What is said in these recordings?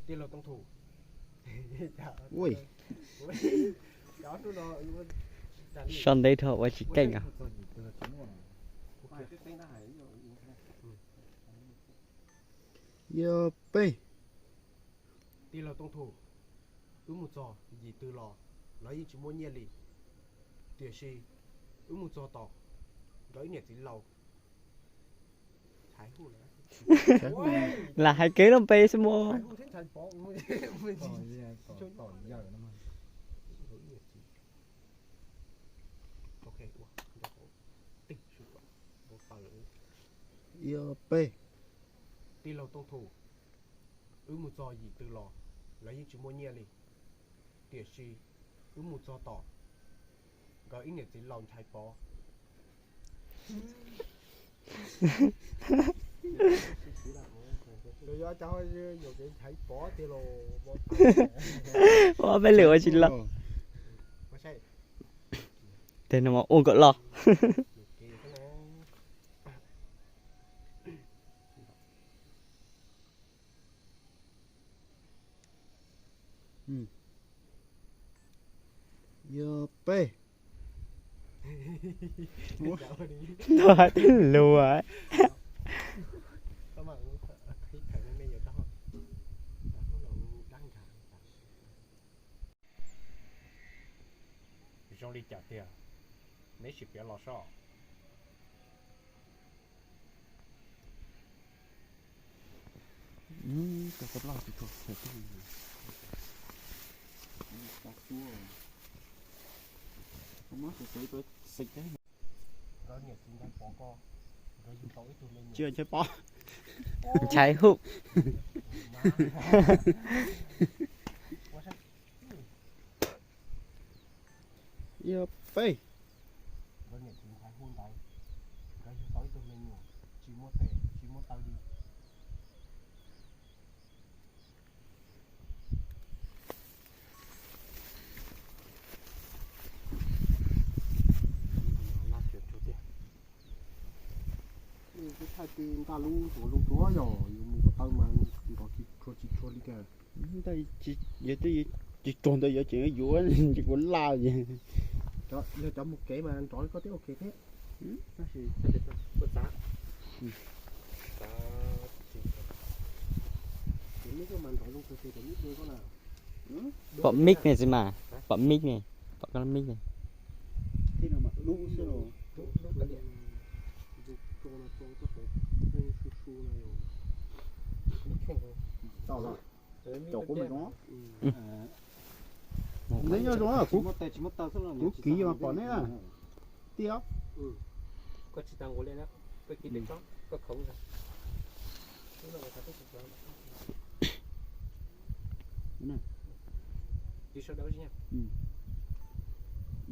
Tij laug Tooj Thum. Ui. Sau ntev dhau ua tsis keej os. Yog peb. Tij laug Tooj Thum, wb mus txog yim twg los lawv yeej tsis muaj nyiaj li, tiam sis wb mus txog tom nkawd ib niam txiv laus. Lam hais kev loj npe xwb mas. Yog peb. Tij laug Tooj Thum, wb mus txog yim twg los lawv yeej tsis muaj nyiaj li, tiam sis wb mus txog tom nkawd ib niam txiv laus Nchaiv Pov. Ua peb lwm ua tsis los. Tej no mas ua kom los. Yog peb. Ntau hais twb luag. Zoo li cas tiag, neb sim piav los soj. Ntshai pov. Ntshai hub. Yog peb. Thaij ti ntaj lub tuav zoo tuav yog yus mus ko taw mas nrov tsis tshua tsis tshua li cas. Yog twb tsis tsuag ntawd yuav tseem yuav ntsis kuv laj. Yog cov mus kev mas nrov li koj twb ok thiab. Pom mic ne txiv mas, pom mic ne, pom koj lub mic ne. Neb nyob zoo, kuv kiv mas pom neb tiag.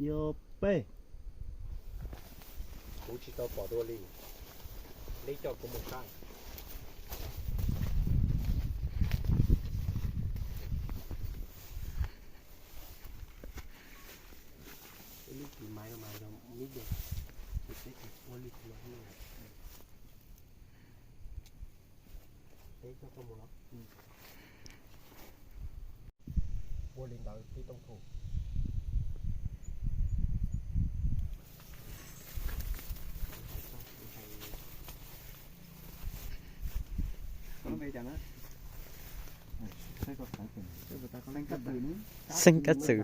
Yog peb. Kuv tsis tau pom dua li. Neb coj kuv mus saib. Ib lub tis maiv no mas yog mic, ua li tis maiv no. Peb coj koj mus los. Ua li ntawd tij Tooj Thum. Xeeb Kab Xwm.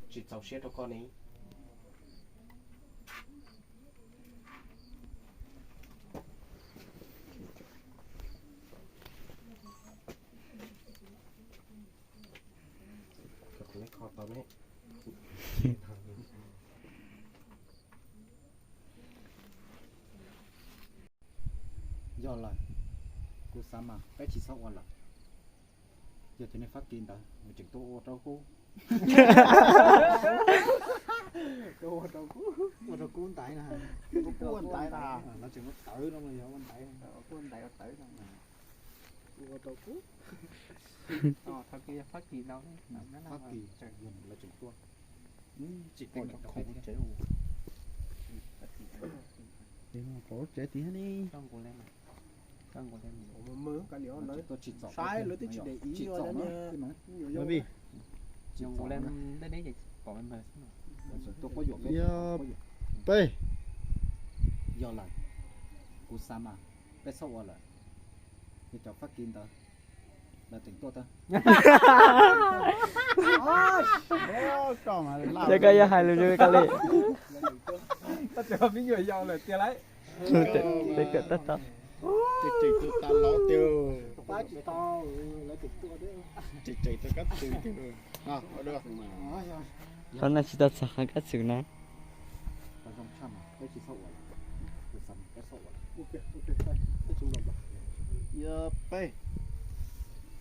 Tsis txaus siab rau koj ne. Yog lawm, kuv xav mas peb tsis txhob ua lawm. Yog tias nej Fab Kis ntawd nws tseem tuaj ua rau kuv, ua rau kuv ntaiv na, ua ntaiv na, lawv tseem ua tawv no mas yog ua ntaiv, ua ntaiv ua tawv no. Fab Kis ntawd, Fab Kis lawv tseem tuaj, tsis pom cov khoom tsev. Pov tsev tid ne. Saib lawv twb tsis de ib. Peb, yog lawm, kuv xav mas peb txhob ua lawm, yog cov Fab Kis ntawd lawv tseem tuaj tau. Ces koj yuav hais lus zoo li koj li. Koj tus me nyuam yaus lawm tiag lauj. Tes kawm tab tau. Tseem tus tas lov tiag. Tseem tus kab tw tiag. Qhov no tsis tau txog qhov kab txwm na. Yog peb,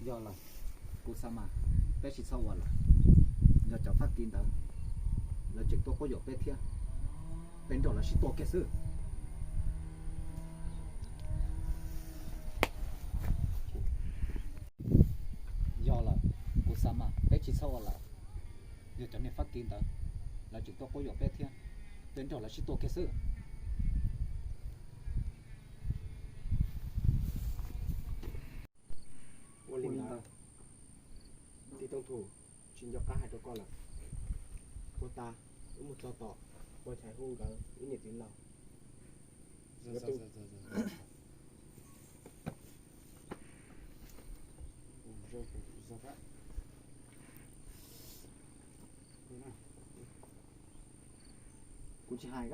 yog lawm, kuv xav mas peb tsis txhob ua lawm, yog cov Fab Kis ntawd lawv tseem tuaj quab yuam peb thiab, peb nrog lawv sib tua kiag xwb. Yog lawm, kuv xav mas peb tsis txhob ua lawm, yog cov niag Fab Kis ntawd lawv tseem tuaj quab yuam peb thiab, peb nrog lawv sib tua kiag xwb. Ua li ntawd, tij Tooj Thum, tsis nco qab hais rau koj lawm. Puag ta wb mus txog tom pog Nchaiv Huj nkawd ib niam txiv laus. Kuv tsis hais.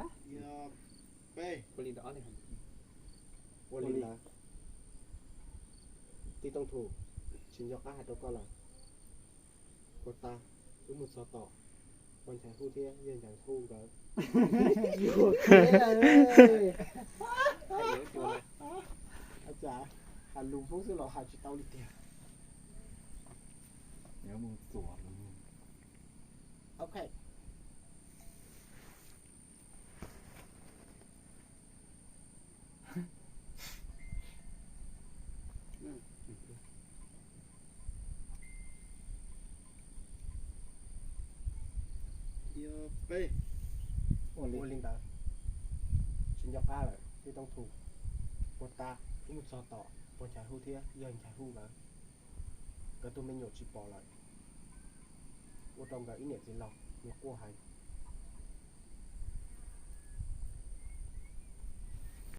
Ua li ntawd, ua li ntawd, tij Tooj Thum, tsis nco qab hais rau koj lawm. Puag ta wb mus txog tom pog Nchaiv Huj thiab yawg Nchaiv Huj nkawd. Hais lus Hmoob xwb los hais tsis tau li tiag. Ok. Ua li ntawd, tsis nco qab lawm tij Tooj Thum. Puag ta wb mus txog tom pog Nchaiv Huj thiab yawg Nchaiv Huj nkawd, nkawd tus me nyuam tsis pom lawm. Ua rau nkawd ib niam txiv laus nws quaj heev.